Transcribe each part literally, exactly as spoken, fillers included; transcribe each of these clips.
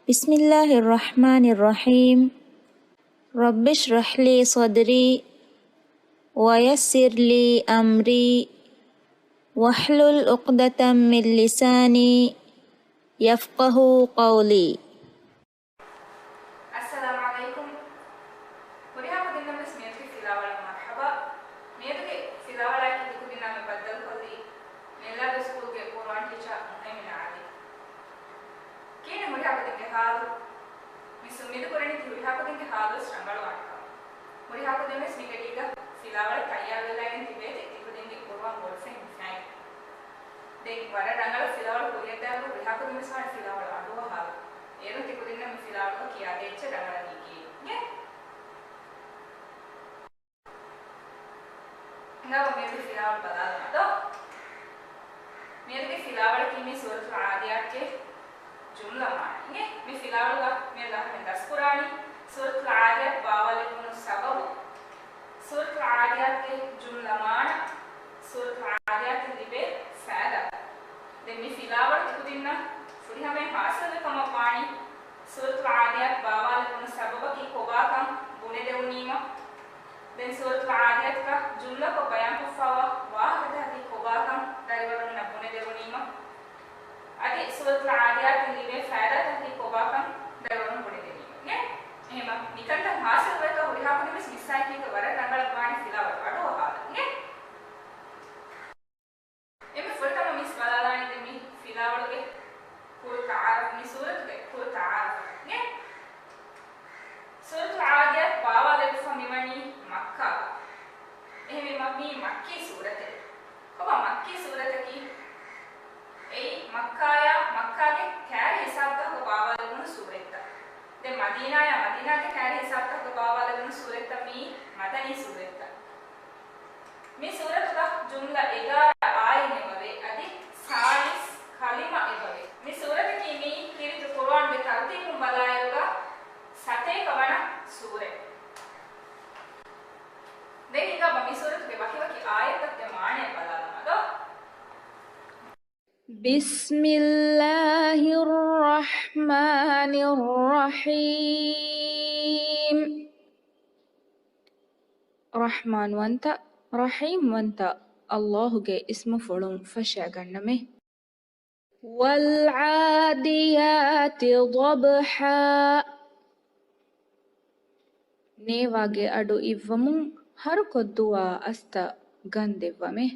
بسم الله الرحمن الرحيم. رب اشرح لي صدري ويسر لي أمري واحلل عقدة من لساني يفقهوا قولي. އައްސަލާމު ޢަލައިކުމް. ހުރިހާ ކުދިންނަށް ވެސް މިއަދުގެ ފިލާވަޅަށް މަރުޙަބާ. މިއަދުގެ ފިލާވަޅާއެކީ ތިކުދިންނާ މެ ބައްދަލުކޮށްލީ މެލާދޫ ސްކޫލްގެ ޤުރުއާން ޓީޗަރ މުހައިމިނާ ޢަލީ. ކިހިނެއް ހުރިހާ ކުދިންގެ ޙާލު؟ މި އުއްމީދު ކުރަނީ ތި ހުރިހާ ކުދިންގެ ޙާލު ވެސް ރަނގަޅުވާނެ ކަމަށް. ހުރިހާ ކުދިން ވެސް މި ގަޑީގަ ފިލާވަޅަށް ތައްޔާރުވެލައިގެން ތިބޭތި، ތިކުދިންގެ ޤުރުއާން ބޮޑުފެން ހިފައިގެން. ދެން ވަރަށް ރަނގަޅަށް ފިލާވަޅު ކުރިއަށްދާއިރު ހުރިހާ ކުދިން ވެސް ވާނެ ފިލާވަޅު އަޑުއަހާލަން. އޭރުން ތިކުދިންނަށް މި ފިލާވަޅުގަ ކިޔާދޭ އެއްޗެއް ރަނގަޅަށް އިނގޭ. ހިނގާބަ މިއަދު ފިލާވަޅު ބަލާލަމާ ދޯ؟ މިއަދުގެ ފިލާވަޅަކީ މި ސޫރަތުލް ޢާދިޔާތްގެ ޖުމްލަ މާނަ އިނގޭ. މި ފިލާވަޅުގަ މިއަދު އަހަރެން ދަސްކުރާނީ ސޫރަތުލް ޢާދިޔާތް ބާވާލެއްވުނު ސަބަބު، ސޫރަތުލް ޢާދިޔާތްގެ ޖުމްލަ މާނަ، ސޫރަތުލް ޢާދިޔާތިން ލިބޭ ފައިދާ. ދެން މި ފިލާވަޅު ތިކުދިންނަށް ފުރިހަމައިން ޙާޞިލުވި ކަމަށް ވާނީ، ސޫރަތުލް ޢާދިޔާތް ބާވާލެވުނު ސަބަބަކީ ކޮބާކަން ބުނެދެވުނީމަ، ދެން ސޫރަތުލް ޢާދިޔާތްގަ ޖުމްލަކޮށް ބަޔާންކޮށްފައިވާ ވާހަކަތަކަކީ ކޮބާކަން ދަރިވަރުންނަށް ބުނެދެވުނީމަ، އަދި ސޫރަތުލް ޢާދިޔާތިން ލިބޭ ފައިދާތަކަކީ ކޮބާކަން ދަރިވަރުން ބުނެދެނީމަ. އެހެންމަ މިކަންތައް ޙާޞިލުވޭތޯ ހުރިހާ ކުދިން ވެސް މިއްސާއެކީގަ ވަރަށް ރަނގަޅަށް ވާނެ ފިލާވަޅު އަޑުއަހާލަން. އެންމެ ފުރަތަމަ މިސް ބަލާލާނެ ދެން މި ފިލާވަޅުގެ ކުރު ތަޢާރަފް، މި ސޫރަތުގެ ކުރު ތަޢާރަފް. ސޫރަތުލް ޢާދިޔާތް ބާވާލެވިފަ މިވަނީ މައްކާގަ. އެހެންވީމަ މީ މައްކީ ސޫރަތެއް. ކޮބާ މައްކީ ސޫރަތަކީ؟ އެއީ މައްކާޔާ މައްކާގެ ކައިރި ހިސާބުތަކުގަ ބާވާލެވުނު ސޫރަތްތައް. ދެން މަދީނާޔާ މަދީނާގެ ކައިރި ހިސާބުތަކުގަ ބާވާލެވުނު ސޫރަތްތައް މީ މަދަނީ ސޫރަތްތައް. މި ސޫރަތުގަ ޖުމްލަ އެގާރަ އާޔަތް އެބަވޭ، އަދި ސާޅީސް ކަލިމަ އެބަވޭ. މި ސޫރަތަކީ މީ ކީރިތި ޤުރުއާންގެ ތަރުތީބުން ބަލާއިރުގަ ސަތޭކަ ވަނަ ސޫރަތް. ދެން ހިނގާބަ މި ސޫރަތުގެ ވަކިވަކި އާޔަތްތަކުގެ މާނައެއް ބަލާލަމާ ދޯ. بسم الله الرحمن الرحيم. ރަޙްމާންވަންތަ، ރަޙީމްވަންތަ ﷲ ގެ އިސްމުފުޅުން ފަށައިގަންނަމެ. والعاديات ضبحا. ނޭވާގެ އަޑު އިއްވަމުން ހަރުކޮށްދުވާ އަސްތައް ގަންދެއްވަމެ.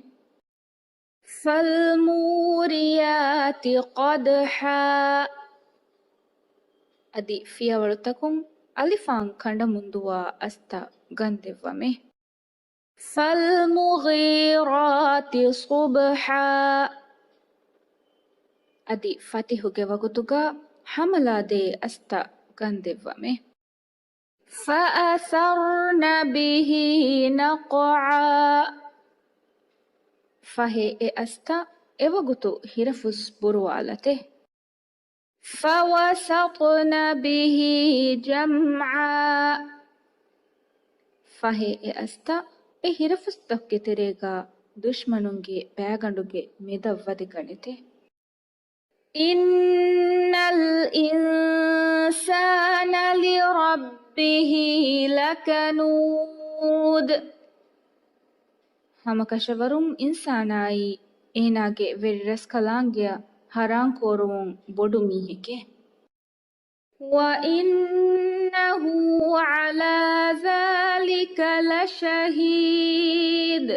فالموريات قدحا. އަދި ފިޔަވަޅުތަކުން އަލިފާން ކަނޑަމުންދުވާ އަސްތައް ގަންދެއްވަމެ. فالمغيرات صبحا. އަދި ފަތިހުގެ ވަގުތުގަ ހަމަލާދޭ އަސްތައް ގަންދެއްވަމެ. فأثرن به نقعا. ފަހެ އެ އަސްތައް އެވަގުތު ހިރަފުސް ބުރުވާލަތެ. فوسطن به جمعا. ފަހެ އެ އަސްތައް އެ ހިރަފުސްތަކުގެ ތެރޭގަ ދުޝްމަނުންގެ ބައިގަނޑުގެ މެދަށް ވަދެގަނެތެ. إن الإنسان لربه لكنود. ހަމަކަށަވަރުން އިންސާނާއީ އޭނާގެ ވެރިރަސްކަލާނގެއަށް ހަރާންކޯރުވުން ބޮޑު މީހެކޭ. وإنه على ذلك لشهيد.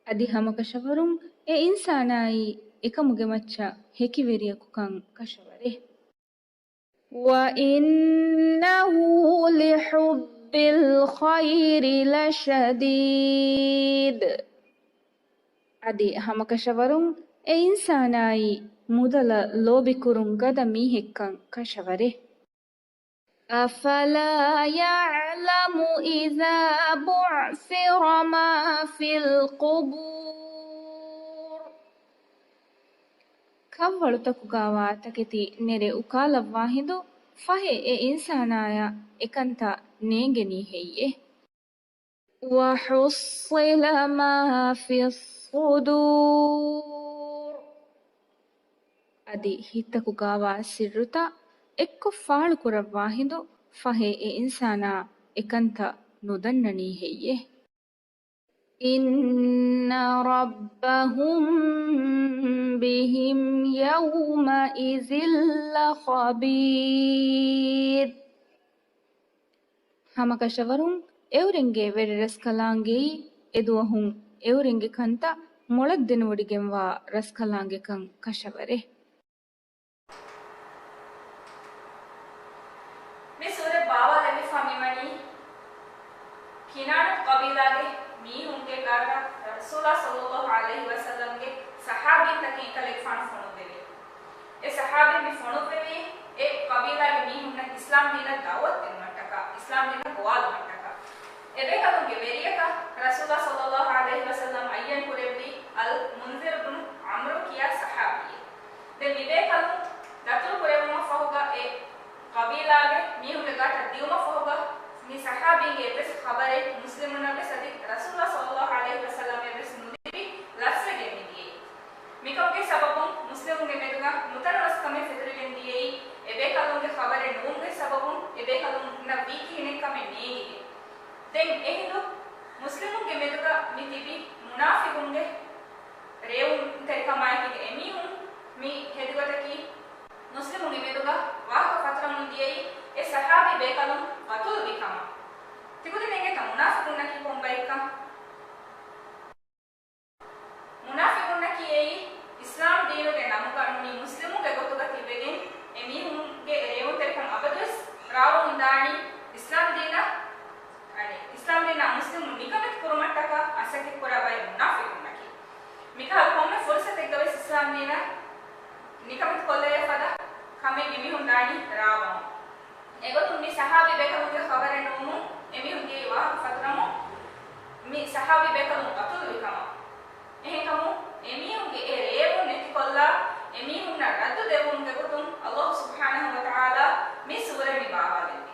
އަދި ހަމަކަށަވަރުން އެ އިންސާނާއީ އެކަމުގެ މައްޗަށް ހެކިވެރިޔަކުކަން ކަށަވަރޭ. وإنه لحب الخير لشديد. އަދި ހަމަކަށަވަރުން އެ އިންސާނާއީ މުދަލަށް ލޯބިކުރުން ގަދަ މީހެއްކަން ކަށަވަރޭ. أفلا يعلم إذا بعثر ما في القبور. ކަށްވަޅުތަކުގައިވާ ތަކެތި ނެރެ އުކާލައްވާ ހިނދު ފަހެ އެ އިންސާނާޔަށް އެކަންތައް ނޭނގެނީ ހެއްޔޭ؟ وحصل ما في الصدور. އަދި ހިތްތަކުގާވާ ސިއްރުތައް އެއްކޮށް ފާޅުކުރައްވާ ހިނދު ފަހެ އެ އިންސާނާ އެކަންތައް ނުދަންނަނީ ހެއްޔޭ؟ إِنَّ رَبَّهُم بِهِمْ يَوْمَئِذٍ لَّخَبِيرٌ. ހަމަކަށަވަރުން އެއުރެންގެ ވެރި ރަސްކަލާނގެއީ އެދުވަހުން އެއުރެންގެ ކަންތައް މޮޅަށް ދެނެވޮޑިގެންވާ ރަސްކަލާނގެކަން ކަށަވަރޭ. މި ސޫރަތް ބާވާލެވިފާ މިވަނީ ކިނާނަތު ޤަބީލާގެ މީހުންގެ ގާތަށް ރަސޫލާ ޞައްލައްލާހު ޢަލައިހި ވަސައްލަމްގެ ޞަޙާބީންތަކެއް އެކަލޭގެފާނު ފޮނުއްވެވި. އެ ޞަޙާބީން މި ފޮނުއްވެވީ އެ ޤަބީލާގެ މީހުންނަށް އިސްލާމް ދީނަށް ދަޢުވަތު ދިނުމަށްޓަކާ، އިސްލާމް ދީނަށް ގޮވާލުމަށްޓަކާ. އެބޭކަލުންގެ ވެރިޔަކަށް ރަސޫލާ ޞައްލައްލާހު ޢަލައިހި ވަސައްލަމް އައްޔަން ކުރެއްވީ އަލް މުންޒިރު ބުނު ޢަމްރު ކިޔާ ޞަޙާބީއެއް. ދެން މިބޭކަލުން ދަތުރު ކުރެއްވުމަށްފަހުގަ އެ ޤަބީލާގެ މީހުންގެ ގާތަށް ދިއުމަށްފަހުގަ މި ޞަޙާބީންގެ އެއްވެސް ޚަބަރެއް މުސްލިމުންނަށްވެސް އަދި ރަސޫލާ ޞައްލައްލާހު ޢަލައިހި ވަސައްލަމަށްވެސް ނުލިބި ލަސްވެގެން މިދިޔައީ. މިކަމުގެ ސަބަބުން މުސްލިމުންގެ މެދުގަ ނުތަނަވަސްކަމެއް ފެތުރިގެން ދިޔައީ، އެބޭކަލުންގެ ޚަބަރެއް ނުވުމުގެ ސަބަބުން އެބޭކަލުންނަށް ވީ ކިހިނެއްކަމެއް ނޭނގިގެން. ދެން އެހިނދު މުސްލިމުންގެ މެދުގަ މި ތިބި މުނާފިގުންގެ ރޭވުންތެރިކަމާއެކީގަ އެމީހުން މި ހެދިގޮތަކީ މުސްލިމުންގެ މެދުގަ ވާހަކަ ފަތުރަމުން ދިޔައީ އެ ޞަޙާބީ ބޭކަލުން ޤަތުލުވި ކަމަށް. ތިކުދިން އެނގޭތަ މުނާފިގުންނަކީ ކޮން ބައެއްކަން؟ މުނާފިގުންނަކީ އެއީ އިސްލާމް ދީނުގެ ނަމުގަ ނޫނީ މުސްލިމުންގެ ގޮތުގަ ތިބެގެން އެ މީހުންގެ އެ ރޭވުންތެރިކަން އަބަދުވެސް ރާވަމުން ދާނީ އިސްލާމް ދީނަށް، އަނެއް، އިސްލާމް ދީނާ މުސްލިމުން ނިކަމެތި ކުރުމަށްޓަކާ މަސައްކަތް ކުރާ ބައެއް މުނާފިގުންނަކީ. މިކަހަލަ ކޮންމެ ފުރުސަތެއްގަވެސް އިސްލާމް ދީނަށް ނިކަމެތި ކޮށްލެވޭ ފަދަ ކަމެއް އެމީހުން ދާނީ ރާވަމުން. އެގޮތުން މި ޞަޙާބީ ބޭކަލުންގެ ޚަބަރެއް ނުވުމުން އެމީހުން ދިޔައީ ވާހަކަ ފަތުރަމުން މި ޞަޙާބީ ބޭކަލުން ޤަތުލުވި ކަމަށް. އެހެންކަމުން އެމީހުންގެ އެ ރޭވުން ނެތިކޮށްލާ، އެމީހުންނަށް ރައްދު ދެއްވުމުގެ ގޮތުން ﷲ ސުބްޙާނަހޫ ވަތަޢާލާ މި ސޫރަތް މި ބާވާލެއްވި.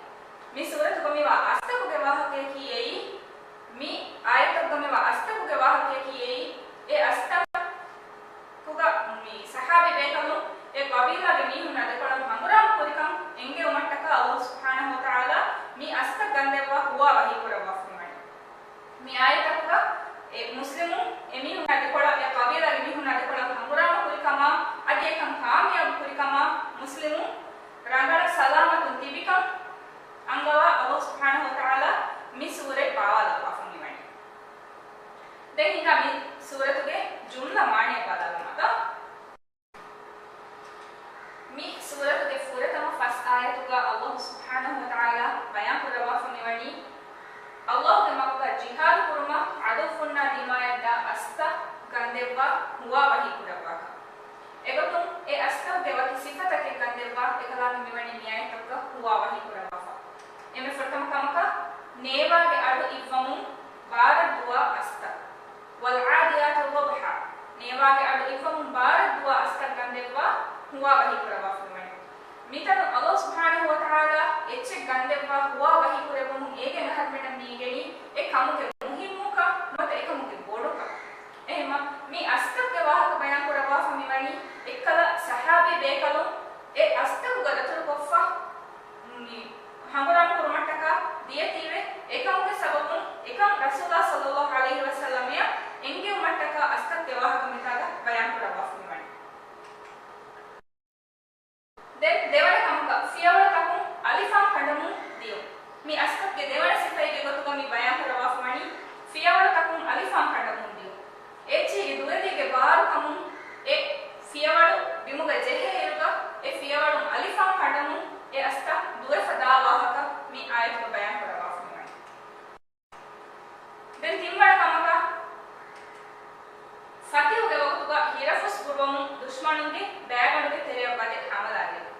މި ސޫރަތުގަ މިވާ އަސްތަކުގެ ވާހަކަޔަކީ އެއީ، މި އާޔަތްތަކުގަ މިވާ އަސްތަކުގެ ވާހަކަޔަކީ އެއީ، އެ އަސްތަކުގަ މި ޞަޙާބީ ބޭކަލުން އެ ޤަބީލާގެ މީހުންނާ ދެކޮޅަށް ހަނގުރާމަ ކުރިކަން އެންގެވުމަށްޓަކާ ﷲ ސުބްޙާނަހޫ ވަތަޢާލާ މި އަސްތަކު ގަންދެއްވާ ހުވާ ވަޙީ ކުރައްވާފައިވަނީ. މި އާޔަތްތަކުގަ އެ މުސްލިމުން އެމީހުންނާ ދެކޮޅަށް، އެ ޤަބީލާގެ މީހުންނާ ދެކޮޅަށް ހަނގުރާމަ ކުރިކަމާ، އަދި އެކަން ކާމިޔާބު ކުރިކަމާ، މުސްލިމުން ރަނގަޅަށް ސަލާމަތުން ތިބިކަން އަންގަވާ ﷲ ސުބްޙާނަހޫ ވަތަޢާލާ މި ސޫރަތް ބާވާލައްވާފަ މިވަނީ. ދެން ހިނގާ މި ސޫރަތުގެ ޖުމްލަ މާނަޔަށް ބަލާލަމާތަ؟ މި ސޫރަތުގެ ފުރަތަމަ ފަސް އާޔަތުގަ ﷲ ސުބްޙާނަހޫ ވަތަޢާލާ ބަޔާން ކުރައްވާފަ މިވަނީ، ﷲގެ މަގުގަ ޖިހާދު ކުރުމަށް ޢަދުއްވުންނާ ދިމާޔަށްދާ އަސްތަ ގަންދެއްވާ ހުވާ ވަޙީ ކުރައްވާކަން. އެގޮތުން އެ އަސްތަކުގެ ވަކި ސިފަތަކެއް ގަންދެއްވާ އެކަލާނގެ މިވަނީ މިއާޔަތްތަކުގަ ހުވާ ވަޙީ ކުރައްވާފަ. އެންމެ ފުރަތަމަ ކަމަކަށް ނޭވާގެ އަޑު އިއްވަމުން ބާރަށް ދުވާ އަސްތަ. وَالْعَادِيَاتِ ضَبْحًا، ނޭވާގެ އަޑު އިއްވަމުން ބާރަށް ދުވާ އަސްތަ ގަންދެއްވާ ހުވާ ވަޙީ ކުރައްވާފައިވަނީ. މިތަނުން ﷲ ސުބްޙާނަހޫ ވަތަޢާލާ އެއްޗެއް ގަންދެއްވާ ހުވާ ވަޙީ ކުރެއްވުމުން އޭގެން އަހަރުމެންނަށް މި އިނގެނީ އެ ކަމުގެ މުހިއްމުކަން ނުވަތަ އެކަމުގެ ބޮޑުކަން. އެހެންމަ މި އަސްތަކުގެ ވާހަކަ ބަޔާން ކުރައްވާފަ މިވަނީ އެއްކަލަ ޞަޙާބީ ބޭކަލުން އެ އަސްތަކުގަ ދަތުރުކޮށްފަ މި ހަނގުރާމަ ކުރުމަށްޓަކާ ދިޔަތީވެ، އެކަމުގެ ސަބަބުން އެކަން ރަސޫލާ ޞައްލައްލާހު ޢަލައިހި ވަސައްލަމަޔަށް އެންގެވުމަށްޓަކާ އަސްތަކުގެ ވާހަކަ މިތާގަ ބަޔާން ކުރައްވާފަ މިވަނީ. ދެން ދެވަނަ ކަމަކަށް ފިޔަވަޅުތަކުން އަލިފާން ކަނޑަމުން ދިޔުން. މި އަސްތަކުގެ ދެވަނަ ސިފައެއްގެ ގޮތުގަ މި ބަޔާން ކުރައްވާފަ ވަނީ ފިޔަވަޅުތަކުން އަލިފާން ކަނޑަމުން ދިޔުން. އެއްޗިހިގެ ދުވެދީގެ ބާރުކަމުން އެ ފިޔަވަޅު ބިމުގަ ޖެހޭ އިރުގަ އެ ފިޔަވަޅުން އަލިފާން ކަނޑަމުން އެ އަސްތަ ދުވެފަ ދާ ވާހަކަ މި އާޔަތުގަ ބަޔާން ކުރައްވާފަ މިވަނީ. ދެން ތިންވަނަ ކަމަކަށް، ފަތިހުގެ ވަގުތުގަ ހިރަފުސް ބުރުވަމުން ދުޝްމަނުންގެ ބައިގަނޑުގެ ތެރެއަށް ވަދެ ހަމަލާ ދެވުން.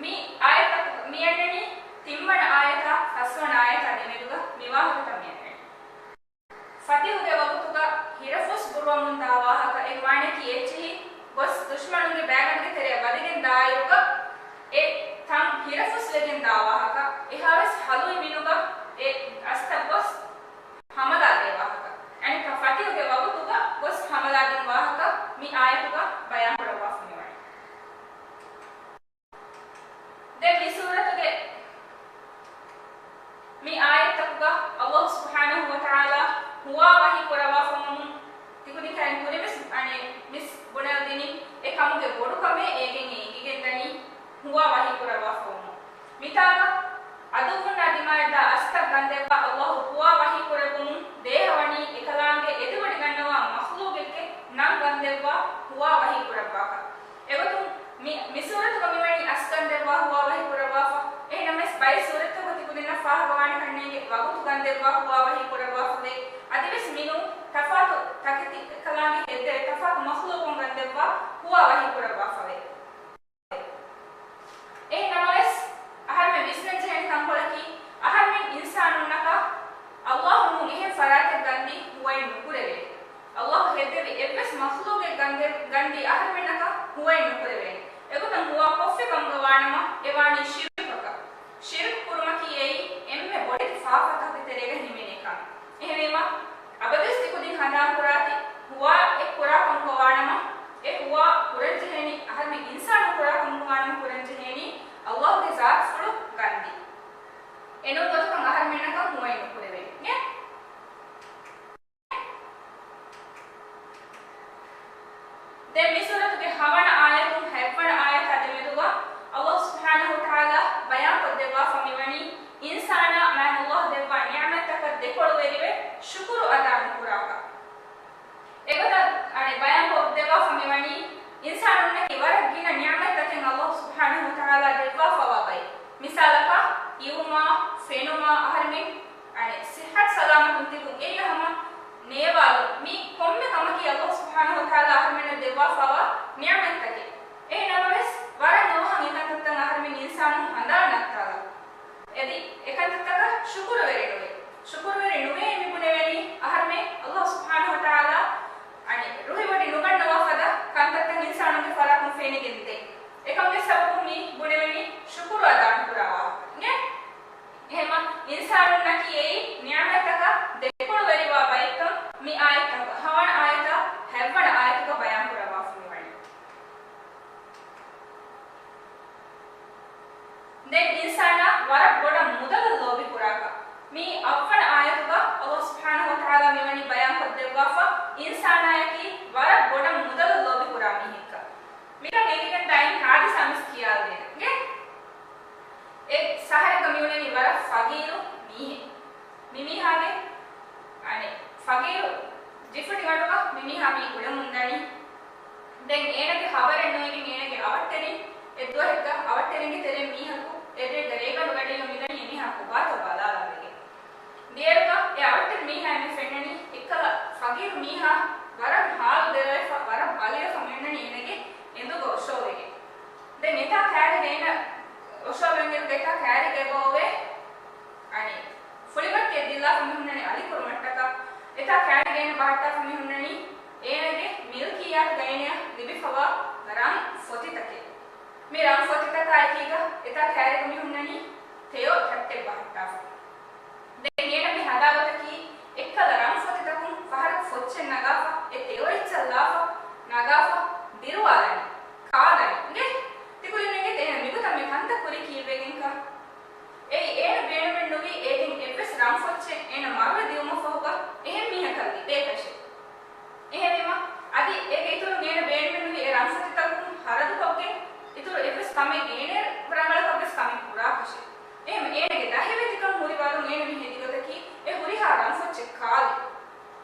މި އާޔަތަށް މިއަންނަނީ ތިންވަނަ އާޔަތާ ފަސްވަނަ އާޔަތާ ދެމެދުގަ މި ވާހަކަތައް މިއަންނަނީ. ފަތިހުގެ ވަގުތުގަ ހިރަފުސް ބުރުވަމުން ދާ ވާހަކަ އެ މާނަޔަކީ އެއްޗިހި ގޮސް ދުޝްމަނުންގެ ބައިގަނޑުގެ ތެރެއަށް ވަދެގެން ދާއިރުގަ އެ ތަން ހިރަފުސް ވެގެން ދާ ވާހަކަ، އެހާވެސް ހަލުވި މިނުގަ އެ އަސްތަ ގޮސް ހަމަލާ ދޭ ވާހަކަ. އަނެއްކާ ފަތިހުގެ ވަގުތުގަ ގޮސް ހަމަލާ ދިން ވާހަކަ މި އާޔަތުގަ ބަޔާން ކުރައްވާފަ މިވަނީ. ހުވައެއް ނުކުރެވޭނެ. އެގޮތަށް ހުވާ ކޮށްފި ކަމުގަ ވާނަމަ، އެ ވާނީ ޝިރުކަކަށް. ޝިރުކު ކުރުމަކީ އެއީ އެންމެ ބޮޑެތި ފާފަތަކުގެ ތެރޭގަ ހިމެނޭ ކަމެއް. އެހެންވީމަ، އަބަދުވެސް ތިކުދިން ހަނދާން ކުރާތި، ހުވާ އެއް ކުރާ ކަމުގަ ވާނަމަ، އެ ހުވާ ކުރަންޖެހޭނީ، އަހަރުމެން އިންސާނުން ކުރާ ކަމުގަ ވާނަމަ ކުރަންޖެހޭނީ، ﷲ ގެ ޒާތުފުޅު ގަންދީ. އެނޫން ގޮތަކަށް އަހަރުމެންނަކަށް ހުވައެއް ނުކުރެވޭނެ. ދެން މި ސޫރަތުގެ ހަވަނަ އާޔަތުން ހަތްވަނަ އާޔަތާ ދެމެދުގަ ﷲ ސުބްޙާނަހޫ ވަތަޢާލާ ބަޔާންކޮށްދެއްވާފަ މިވަނީ، އިންސާނާ މާތް ﷲ ދެއްވާ ނިޢުމަތްތަކަށް ދެކޮޅުވެރިވެ ޝުކުރު އަދާ ނުކުރާކަށް. އެގޮތަށް އަނެއް ބަޔާންކޮށްދެއްވާފަ މިވަނީ، އިންސާނުންނަކީ ވަރަށް ގިނަ ނިޢުމަތްތަކެއް ﷲ ސުބްޙާނަހޫ ވަތަޢާލާ ދެއްވާފަވާ ބައެއް. މިސާލަކަށް، އިވުމާ، ފެނުމާ، އަހަރެމެން އަނެއް ސިއްޙަތު ސަލާމަތުން ތިބުން އެއީ ހަމަ ނޭވާލުން. މި ކޮންމެ ކަމަކީ ﷲ ސުބްޙާނަހޫ ވަތަޢާލާ އަހަރެމެންނަށް ދެއްވާފަވާ ނިޢުމަތްތަކެއް. އެހެން ނަމަވެސް، ވަރަށް ނުވަހަން އެކަންތައްތައް އަހަރެމެން އިންސާނުން ހަނދާން ނައްތާލާ. އެދި އެކަންތައްތަކަށް ޝުކުރުވެރި ނުވޭ. ޝުކުރުވެރި ނުވޭ މި ބުނެވެނީ އަހަރެމެން ﷲ ސުބްޙާނަހޫ ވަތަޢާލާ އަނެއް ރުހިވޮޑި ނުގަންނަވާ ފަދަ ކަންތައްތައް އިންސާނުންގެ ފަރާތުން ފެނިގެންދޭ. އެކަމުގެ ސަބަބުން މި ބުނެވެނީ ޝުކުރު އަދާ ނުކުރާ ވާހަކަ. އެހެމަ އިންސާނުންނަކީ އެއީ ނިޢުމަތްތަކަށް ދެކޮޅުވެރިވާ ބައެއްކަން މި އާޔަތްތަކަށް ހަވަނަ އާޔަތާ ހަތްވަނަ އާޔަތުގަ ބަޔާން ކުރައްވާފަ މިވަނީ. ދެން އިންސާނާ ވަރަށް ބޮޑަށް މުދަލަށް ލޯބި ކުރާކަށް. މި އަށްވަނަ އާޔަތުގަ ﷲ ސުބްޙާނަހޫ ވަތަޢާލާ މިވަނީ ބަޔާންކޮށްދެއްވާފަ، އިންސާނާޔަކީ ވަރަށް ބޮޑަށް މުދަލަށް ލޯބި ކުރާ މީހެއްކަން. މިކަން އެނގިގެން ދާއިން ހާދިސާ މިސް ކިޔާލަދޭނަން. އެ ސަހަރެއްގަ މިއުޅެނީ ވަރަށް ފަގީރު މީހެއް. މި މީހާގެ، އަނެއް، ފަގީރު ޖިފު ނިމެދުގަ މި މީހާ މި އުޅެމުންދަނީ. ދެން އޭނަގެ ޚަބަރެއް ނުއެގެން އޭނަގެ އަވަށްޓެރިން އެއްދުވަހެއްގަ އަވަށްޓެރިންގެ ތެރެއިން މީހަކު އެ ރޭގަ ރޭގަނޑު ގަޑިއަށް މިދަނީ އެމީހާ ކޮބާތޯ ބަލާލާ ވެގެން. ދިޔައިރުގަ އެ އަވަށްޓެރި މީހާ އެންމެ ފެންނަނީ އެއްކަލަ ފަގީރު މީހާ ވަރަށް ހާލު ދެރަވެފަ، ވަރަށް ބަލިވެފަ މިއޮންނަނީ އޭނަގެ އެނދުގަ އޮށޯވެގެން. ދެން އެތާ ކައިރިގަ އޭނަ އޮށޯވެގެން އިރުގަ އެތާ ކައިރިގަ އެބައޮވޭ އަނެއް ފުޅިބައްތިއެއް ދިއްލާފަ މިހުންނަނީ އަލިކުރުމަށްޓަކާ. އެތާ ކައިރިގަ އޭނަ ބަހައްޓާފަ މިހުންނަނީ އޭނަގެ މިލްކިއްޔާތުގަ އޭނަޔަށް ލިބިފަވާ ރަން ފޮތިތަކެއް. މި ރަން ފޮތިތަކާ އެކީގަ އެތާ ކައިރިގަ މިހުންނަނީ ތެޔޮ ތައްޓެއް ބަހައްޓާފަ. ދެން އޭނަ މި ހަދާ ގޮތަކީ އެއްކަލަ ރަން ފޮތިތަކުން ފަހަރަކު ފޮއްޗެއް ނަގާފަ، އެ ތެޔޮ އެއްޗަށް ލާފަ، ނަގާފަ، ދިރުވާލަނީ، ކާލަނީ. އިނގޭ؟ ތިކުދިން އިނގޭތަ އޭނަ މިގޮތަށް މި ކަންތައް ކުރީ ކީއްވެގެންކަން؟ އެއީ އޭނަ ބޭނުމެއްނުވީ އޭގެން އެއްވެސް ރަން ފޮއްޗެއް އޭނަ މަރުވެ ދިއުމަށްފަހުގަ އެހެން މީހަކަށް ލިބޭކަށެއް. އެހެންވީމަ، އަދި އޭގެ އިތުރުން އޭނަ ބޭނުމެއްނުވީ އެ ރަން ފޮތިތަކުން ހަރަދުކޮށްގެން އިތުރު އެއްވެސް ކަމެއް އޭނަ ރަނގަޅަކަށްވެސް ކަމެއް ކުރާކަށެއް. އެހެން އޭނަގެ ދަހިވެތިކަން ހުރި ވަރުން އޭނަ މި ހެދި ގޮތަކީ އެ ހުރިހާ ރަން ފޮއްޗެއް ކާލި.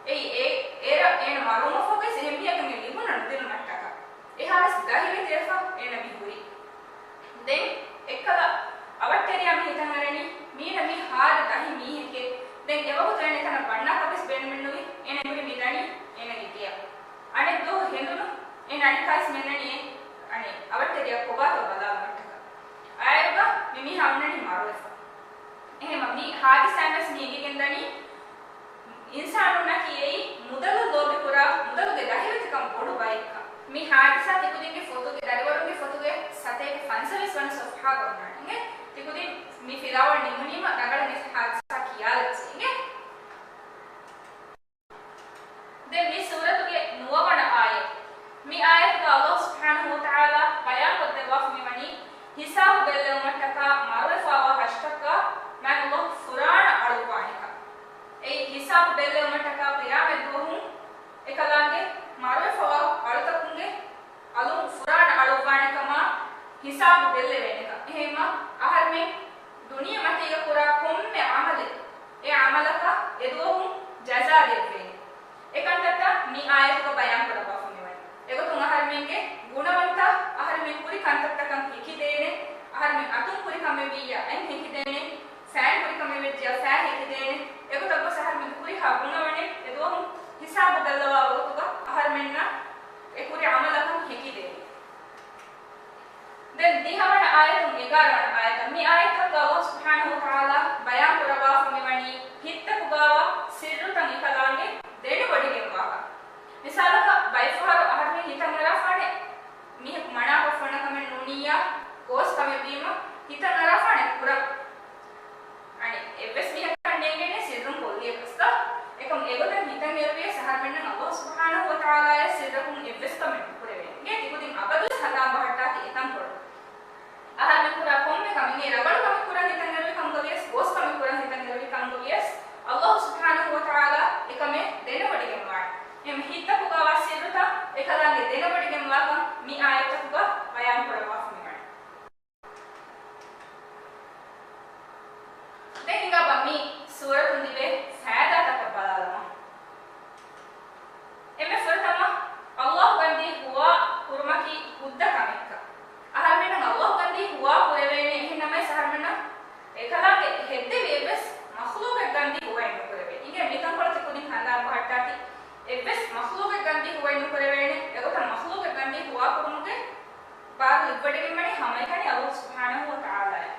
އެއީ އޭ، އޭރަށް އޭނަ މަރުވުމަށްފަހުވެސް އެހެން މީހަކަށް އެ ލިބުނަ ނުދިނުމަށްޓަކާ. އެހާވެސް ދަހިވެތިވެފަ އޭނަ މި ހުރީ. ދެން އެއްކަލަ އަވަށްޓެރިޔާ މި ހިތަށް އަރަނީ މީނަ މީ ހާދަ ދަހި މީހެކޭ. ދެން އެވަގުތު އޭނަ އެތަނަށް ވަންނާކަށްވެސް ބޭނުމެއްނުވި. އޭނަ ހުރީ މި ދަނީ އޭނަގެ ގެޔަށް. އަނެއް ދުވަހު ހެނދުނު އޭނަ އަނެއްކާވެސް މިއަންނަނީ އެ އަނެއް އަވަށްޓެރިޔާ ކޮބާތޯ ބަލާލުމަށްޓަކާ. އައިރުގަ މި މީހާ އޮންނަނީ މަރުވެފަ. އެހެންވީމަ މި ހާދިސާއިން ވެސް މި އެނގިގެންދަނީ، އިންސާނުންނަކީ އެއީ މުދަލަށް ލޯބިކުރާ، މުދަލުގެ ދަހިވެތިކަން ބޮޑު ބައެއްކަން. މި ހާދިސާ ތިކުދިންގެ ފޮތުގެ، ދަރިވަރުންގެ ފޮތުގެ ސަތޭކަ ފަންސަވީސް ވަނަ ސޮފްހާގަ އޮންނާނެ. އިނގޭ، ތިކުދިން މި ފިލާވަޅު ނިމުނީމަ ރަނގަޅަށް މި ހާދިސާ ކިޔާލައްޗޭ. އިނގޭ. ދެން މި ސޫރަތުގެ ނުވަވަނަ އާޔަތް. މި އާޔަތުގަ ﷲ ސުބްޙާނަހޫ ވަތަޢާލާ ބަޔާންކޮށްދެއްވާފަ މިވަނީ، ހިސާބު ބެއްލެވުމަށްޓަކާ މަރުވެފަވާ ހަށިކަކާ މާތް ﷲ ފުރާނަ އަޅުއްވާނެކަން. އެއީ ހިސާބު ބެއްލެވުމަށްޓަކާ ޤިޔާމަތްދުވަހު އެކަލާނގެ މަރުވެފަވާ އަޅުތަކުންގެ އަލުން ފުރާނަ އަޅުއްވާނެކަމާ ހިސާބު ބެއްލެވޭނެކަން. އެހެންމަ އަހަރުމެން ދުނިޔެމަތީގަ ކުރާ ކޮންމެ ޢަމަލެއް، އެ ޢަމަލަކަށް އެދުވަހު ޖަޒާ ދެއްވޭނެ. އެކަންތައްތައް މި އާޔަތުގަ ބަޔާން ކުރައްވާފަ މިވަނީ. އެގޮތުން އަހަރުމެންގެ ގުނަވަންތައް އަހަރުމެން ކުރި ކަންތައްތަކަށް ހެކިދޭނެ، އަހަރުމެން އަތުން ކުރި ކަމެއް ވިއްޔާ އެން ހެކިދޭނެ، ފައިން ކުރި ކަމެއް ވެއްޖިއްޔާ ފައި ހެކިދޭނެ. އެގޮތަށް ގޮސް އަހަރުމެންގެ ހުރިހާ ގުނަވަނެއް އެދުވަހު ހިސާބު ބެއްލަވާ ވަގުތުގަ އަހަރުމެންނަށް އެ ކުރި ޢަމަލަކަށް ހެކިދޭނެ. ދެން ދިހަވަނަ އާޔަތުން އެގާރަވަނަ އާޔަތަށް. މި އާޔަތަކަށް ﷲ ސުބްޙާނަހޫ ވަތަޢާލާ ބަޔާން ކުރައްވާފަ މިވަނީ ހިތްތަކުގައިވާ ސިއްރުތައް އެކަލާނގެ ދެނެވޮޑިގެންވާކަށް. މިސާލަކަށް ބައެއްފަހަރު އަހަރުމެން ހިތަށް އަރާފާނެ މީހަކު ކުރުމުގެ ބާރު ލިބިވަޑައިގެންވަނީ ހަމައެކަނި ﷲ ސުބްޙާނަހޫ ވަތަޢާލާއަށް.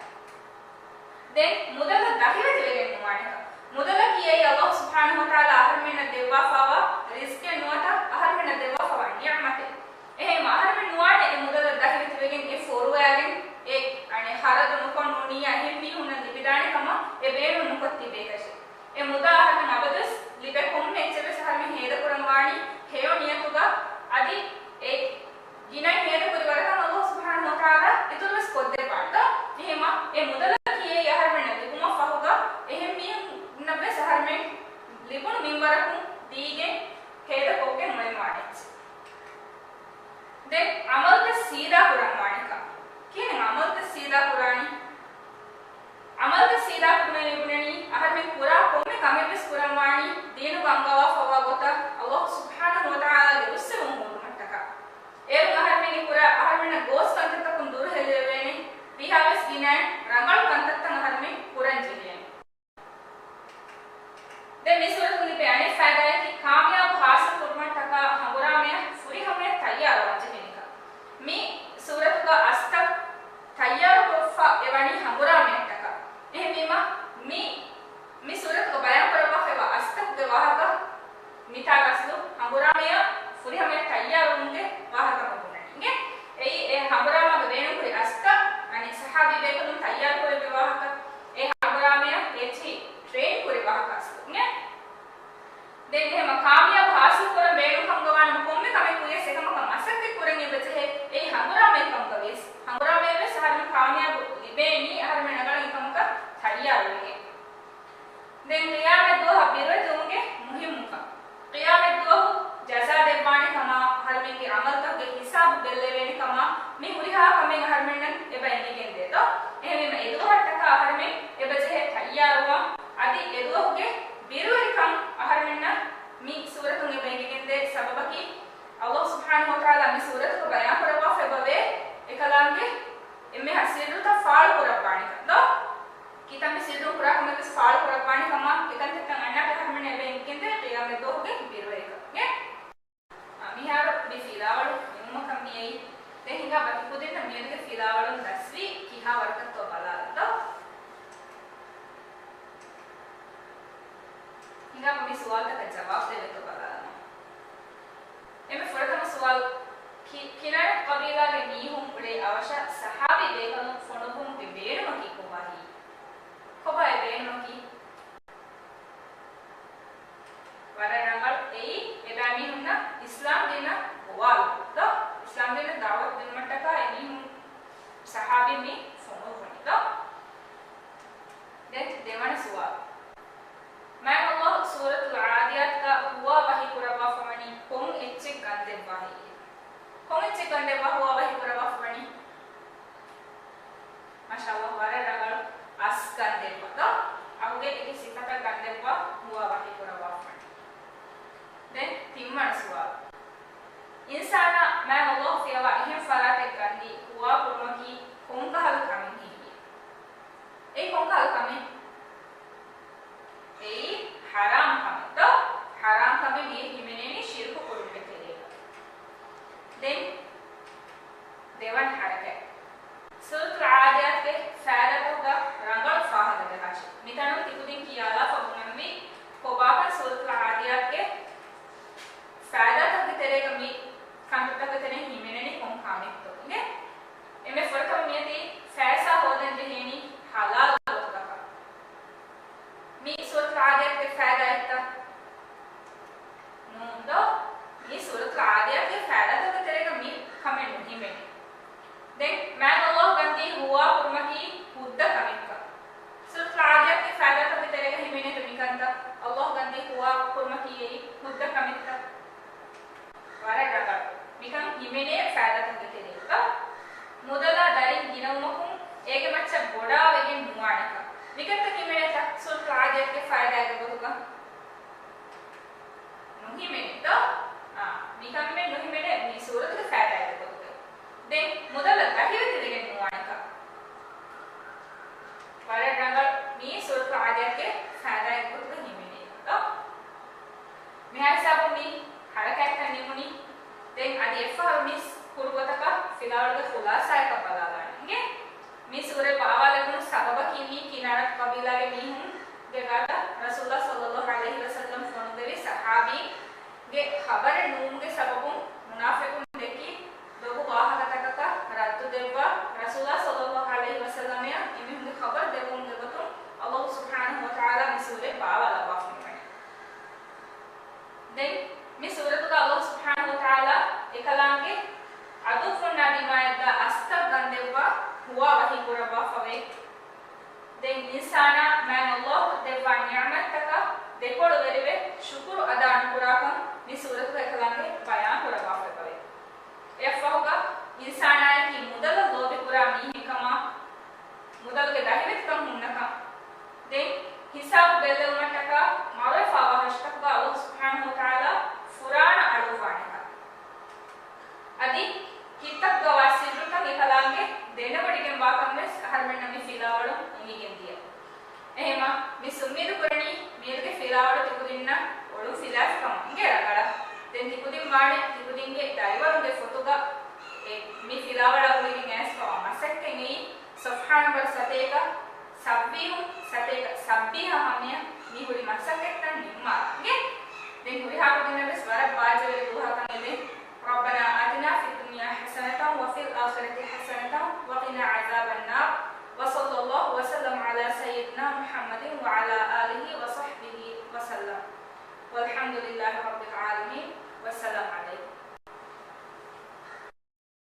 ދެން މުދަލަށް ދަހިވެތިވެގެން ނުވާނެކަން. މުދަލަކީ އެއީ ﷲ ސުބްޙާނަހޫ ވަތަޢާލާ އަހަރުމެންނަށް ދެއްވާފައިވާ ރިޒްޤެއް ނުވަތަ އަހަރުމެންނަށް ދެއްވާފައިވާ ނިޢުމަތެއް. އެހެންވީމަ އަހަރުމެން ނުވާނެ އެ މުދަލަށް ދަހިވެތިވެގެން އެ ފޮރުވާގެން އެ އަނެއް ޚަރަދު ނުކޮށް ނޫނިއްޔާ އެހެން މީހުންނަށް ލިބިދާނެ ކަމަށް އެ ބޭނުން ނުކޮށް ތިބޭކަށެއް. އެ މުދާ އަހަރުމެން އަބަދުވެސް ލިބޭ ކޮންމެ އެއްޗެއް ވެސް އަހަރުމެން ހޭދަކުރަން ވާނީ ހެޔޮ ނިޔަތުގަ އަދި އެ ގިނައިން ހޭދަކުރި ވަރަކަށް ﷲ ސުބްޙާނަހޫ ވަތަޢާލާ އިތުރުވެސް ކޮށްދެއްވާނެ. އެހެންވީމަ އެ މުދަލަކީ އެއީ އަހަރުމެންނަށް ލިބުމަށް ފަހުގަ އެހެން މީހުންނަށްވެސް އަހަރުމެން ލިބުނު މިންވަރަކުން ދީގެން ހޭދަކޮށްގެން އުޅެންވާނެ އެއްޗެއް. ދެން އަމަލުތައް ސީދާ ކުރަންވާނެކަން. ކިހިނެއް އަމަލުތައް ސީދާ ކުރާނީ؟ އަމަލުތައް ސީދާ ކުރުމޭ ބުނަނީ އަހަރުމެން ކުރާ ކޮންމެ ކަމެއްވެސް ކުރަންވާނީ ދީނުގަ އަންގަވާފައިވާ ގޮތަށް ﷲ ސުބްޙާނަހޫ ވަތަޢާލާގެ ރުއްސެވުން ހޯދުމަށްޓަކާ. އޭރުން އަހަރުމެންގެ ކުރާ އަހަރުމެންނަށް ގޯސް ކަންތައްތަކުން ދުރުހެލިވެވޭނެ. ވީހާވެސް ގިނައިން ރަނގަޅު ކަންތައްތައް އަހަރުމެން ކުރަން ޖެހޭނެ. ދެން މި ސޫރަތުން ލިބޭ އަނެއް ފައިދާއަކީ ކާމިޔާބު ޙާޞިލް ކުރުމަށްޓަކާ ހަނގުރާމަޔަށް ފުރިހަމަޔަށް ތައްޔާރުވާން ޖެހޭނެކަން. މި ސޫރަތުގަ އަސްތަކު ތައްޔާރުކޮށްފަ އެވަނީ ހަނގުރާމަޔަށްޓަކާ. އެހެންވީމަ މި، މި ސޫރަތުގަ ބަޔާންކުރައްވާފައިވާ އަސްތަކުގެ ވާހަކަ މިތާގަ އަސްލު ހަނގުރާމަޔަށް ފުރިހަމަޔަށް ތައްޔާރުވުމުގެ ވާހަކަ ބުނަނީ. އެއީ އެ ހަނގުރާމާގަ ބޭނުންކުރި އަސްތައް، އަނެއް ސަޙާބީ ބޭކަލުން ތައްޔާރުކުރެއްވި ވާހަކަ، އެ ހަނގުރާމަޔަށް އެއްޗިހި ޓްރޭން ކުރި ވާހަކަ އަސްލު. ދެން އެހެންވީމަ ކާމިޔާބު ޙާޞިލް ކުރަން ބޭނުން ކަމުގަ ވާނަމަ ކޮންމެ ކަމެއް ކުރިޔަސް އެކަމަކަށް މަސައްކަތް ކުރަން އެބަޖެހޭ. އެއީ ހަނގުރާމައެއް ކަމުގަ ވިޔަސް، ހަނގުރާމަޔަށް ވެސް އަހަރެމެން ކާމިޔާބު ލިބޭނީ، އަހަރެމެން ރަނގަޅަށް އެކަމަކަށް ތައްޔާރުވެގެން. ދެން ޤިޔާމަތްދުވަހަށް ބިރުވެތިވުމުގެ މުހިއްމުކަން. ޤިޔާމަތްދުވަހު ޖަޒާ ދެއްވާނެ ކަމަށް އަހަރެމެންގެ ޢަމަލުތަކުގެ ހިސާބު ބެއްލެވޭނެ ކަމަށް މި ހުރިހާ ކަމެއް އަހަރެމެންނަށް އެބަ އެނގިގެންދޭތޯ. އެހެންވީމަ އެދުވަހަށްޓަކާ އަހަރެމެން އެބަޖެހޭ ތައްޔާރުވާން. އަދި އެދުވަހުގެ ބިރުވެރިކަން އަހަރެމެންނަށް މި ސޫރަތުން އެބަ އެނގިގެންދޭ ސަބަބަކީ، ﷲ ސުބްޙާނަހޫ ވަތަޢާލާ މި ސޫރަތުގަ ބަޔާންކުރައްވާފައިވޭ އެކަލާނގެ އެންމެހާ ސިއްރުތައް ފާޅުކުރައްވާނެކަން ދޯ؟ ކިތަންމެ ސިއްރުން ކުރާ ކަމެއްވެސް ފާޅުކުރައްވާނެ ކަމަށް އެކަންތައްތައް އަންނާކަށް އަހަރެމެން އެބަ އެނގިގެންދޭ ޤިޔާމަތްދުވަހުގެ ބިރުވެރިކަމުގެ. އާ، މިހާރު މި ފިލާވަޅު ނިމުމަކަށް މިއައީ. ދެން ހިނގާ ބަކި ކުދިންނަށް މިއަދުގެ ފިލާވަޅުން ދަސްވީ ކިހާ ވަރަކަށްތޯ ބަލާލަންތޯ. ހިނގާ މި ސުވާލުތަކަށް ޖަވާބު ދެވޭތޯ ބަލާލަމާ. އެންމެ ފުރަތަމަ ސުވާލު، ކި-، ކިނާނަ ޤަބީލާގެ މީހުން އުޅޭ އަވަށަށް ޞަޙާބީ ބޭކަލުން ފޮނުއްވުމުގެ ބޭނުމަކީ ކޮބާހީ؟ ކޮބާ އެ ބޭނުމަކީ؟ ވަރަށް ރަނގަޅު. އެއީ އެބައިމީހުންނަށް އިސްލާމް ދީނަށް ގޮވާލުން ދޯ؟ އިސްލާމް ދީނަށް ދަޢުވަތު ދިނުމަށްޓަކާ އެމީހުން ޞަޙާބީން މި ފޮނުއްވަނީ ދޯ؟ ދެން ދެވަނަ ސުވާލު. މާތް ﷲ ސޫރަތުލް ޢާދިޔާތްގަ ހުވާ ވަޙީ ކުރައްވާފަވަނީ ކޮން އެއްޗެއް ގަންދެއްވާހޭ؟ ކޮން އެއްޗެއް ގަންދެއްވާ ހުވާ ވަޙީ ކުރައްވާފަވަނީ؟ މާޝާﷲ، ވަރަށް ރަނގަޅު. އަސް ގަންދެއްވާ ދޯ؟ އަހުގެ އެކި ސިފަތައް ގަންދެއްވާ ހުވާ ވަޙީ ކުރައްވާފަވަނީ. ދެން ތިންވަނަ ސުވާލު. އިންސާނާ މާތް ﷲ ފިޔަވާ އެހެން ފަރާތެއް ގަންދީ ހުވާ ކުރުމަކީ ކޮންކަހަލަ ކަމެއް ހެއްޔޭ؟ އެއީ ކޮންކަހަލަ ކަމެއް؟ އެއީ ޙަރާމް ކަމެއް ދޯ؟ ޙަރާމް ކަމެއް މީ ހިމެނޭނީ ޝިރުކު ކުރުމުގެ ތެރޭގަ. ދެން ދެވަނަ ޙަރަކާތް. ސޫރަތުލް ޢާދިޔާތުގެ ފައިދާތަކުގަ ރަނގަޅު ފާހަގަ ޖަހާށި. މިތަނުން ތިކުދިން ކިޔާލާފަ ބުނަންވީ ކޮބާކަން ސޫރަތުލް ޢާދިޔާތުގެ ފައިދާތަކުގެ ތެރޭގަ މި ކަންތައްތަކުގެ ތެރެއިން ހިމެނެނީ ކޮން ކަމެއްތޯ އިނގޭ؟ އެންމެ ފުރަތަމަ މިއޮތީ ފައިސާ ހޯދަން ޖެހޭނީ ޙަލާލު ގޮތުގަ. މީ ސޫރަތުލް ޢާދިޔާތުގެ ފައިދާއެއްތަ؟ ނޫން ދޯ؟ މީ ސޫރަތުލް ޢާދިޔާތުގެ ފައިދާތަކުގެ ތެރޭގަ މި ކަމެއް ނުހިމެނޭ. ދެން މާތް ﷲ ގަންދީ ހުވާ ކުރުމަކީ ހުއްދަ ކަމެއްކަން. ސޫރަތުލް ޢާދިޔާތުގެ ފައިދާތަކުގެ ތެރޭގަ ހިމެނޭތަ މިކަންތައް؟ ﷲ ގަންދީ ހުވާ ކުރުމަކީ އެއީ ހުއްދަ ކަމެއްތަ؟ ވަރަށް ރަނގަޅު. މިކަން ހިމެނޭ ފައިދާތަކުގެ ތެރޭގަ. މުދަލާ ދަރިން ގިނަވުމަކުން އޭގެ މައްޗަށް ބޮޑާވެގެން ނުވާނެކަން. މިކަންތައް ހިމެނޭތަ ސޫރަތުލް ޢާދިޔާތުގެ ފައިދާއެއްގެ ގޮތުގަ؟ ނުހިމެނޭތޯ؟ އާ، މިކަންމެ ނުހިމެނޭ މި ސޫރަތުގެ ފައިދާއެއްގެ ގޮތުގަ. ދެން މުދަލަށް ދަހިވެތިވެގެން ނުވާނެކަން. ވަރަށް ރަނގަޅު. މީ ސޫރަތުލް ޢާދިޔާތުގެ ފައިދާއެއްގެ ގޮތުގަ ހިމެނޭތޯ؟ މިހާ ހިސާބުން މި ޙަރަކާތްތައް ނިމުނީ. ދެން އަދި އެއްފަހަރު މިސް ކުރު ގޮތަށް ފިލާވަޅުގެ ޚުލާޞާއަކަށް ބަލާލާނެ. އިނގޭ؟ މި ސޫރަތް ބާވާލެވުނު ސަބަބަކީ މީ ކިނާނަތު ޤަބީލާގެ މީހުންގެ ގާތަށް ރަސޫލާ ޞައްލައްލާހު ޢަލައިހި ވަސައްލަމް ފޮނުއްވެވި ޞަޙާބީންގެ ޚަބަރެއް ނުވުމުގެ ސަބަބުން މުނާފިޤުން ދެއްކި ދޮގު ވާހަކަތަކަކަށް ރައްދު ދެއްވާ، ރަސޫލާ ޞައްލައްލާހު ޢަލައިހި ވަސައްލަމައަށް އެމީހުންގެ ޚަބަރު ދެއްވުމުގެ ގޮތުން ﷲ ސުބްޙާނަހޫ ވަތަޢާލާ މި ސޫރަތް ބާވާލައްވާފައިވަނީ. ދެން މި ސޫރަތުގަ ﷲ ސުބްޙާނަހޫ ވަތަޢާލާ އެކަލާނގެ ޢަދުއްވުންނާ ދިމާއަށްދާ އަސްތަށް ގަންދެއްވާ ހުވާ ވަޙީ ކުރައްވާފަވޭ. ދެން އިންސާނާ މާތް ﷲ ދެއްވާ ނިޢުމަތްތަކަށް ދެކޮޅުވެރިވެ ޝުކުރު އަދާ ނުކުރާކަން މި ސޫރަތުގަ އެކަލާނގެ ބަޔާން ކުރައްވާފައިވޭ. އެއަށްފަހުގަ އިންސާނާއަކީ މުދަލަށް ލޯބިކުރާ މީހެއްކަމާ، މުދަލުގެ ދަހިވެތިކަން ހުންނަކަން، ދެން ހިސާބު ބެއްލެވުމަށްޓަކާ މަރުވެފާވާ ހަށިތަކުގަ ﷲ ސުބްޙާނަހޫ ވަތަޢާލާ ފުރާނަ އަޅުއްވާނެކަން، އަދި ހިތްތަކުގަވާ ސިއްރުތައް އެކަލާނގެ ދެނެވޮޑިގެންވާކަން ވެސް އަހަރުމެންނަށް މި ފިލާވަޅުން އުނގިގެންދިޔަ. އެހެމަ، މި އުއްމީދު ކުރަނީ މީރުގެ ފިލާވަޅު ތިކުދިންނަށް އޮޅުން ފިލާފިކަމަށް އިނގޭ ރަނގަޅަށް. ދެން ތިކުދިން ވާނެ ތިކުދިންގެ ދަރިވަރުންގެ ފޮތުގަ އެ މި ފިލާވަޅަށް އުޅިގެން އައިސްފަވާ މަސައްކަތް އެއީ ޞަފްޙާ ނަންބަރު ސަތޭކަ ސައްވީހުން ސަތޭކަ ސައްބީހަ ހަމަޔަށް މި ހުރި މަސައްކަތްތައް ނިންމާލަން. އިނގޭ؟ ދެން ހުރިހާ ކުދިންނަށް ވެސް ވަރަށް ބާއްޖަވެރި ދުވަހަކަށް އެދެން. ربنا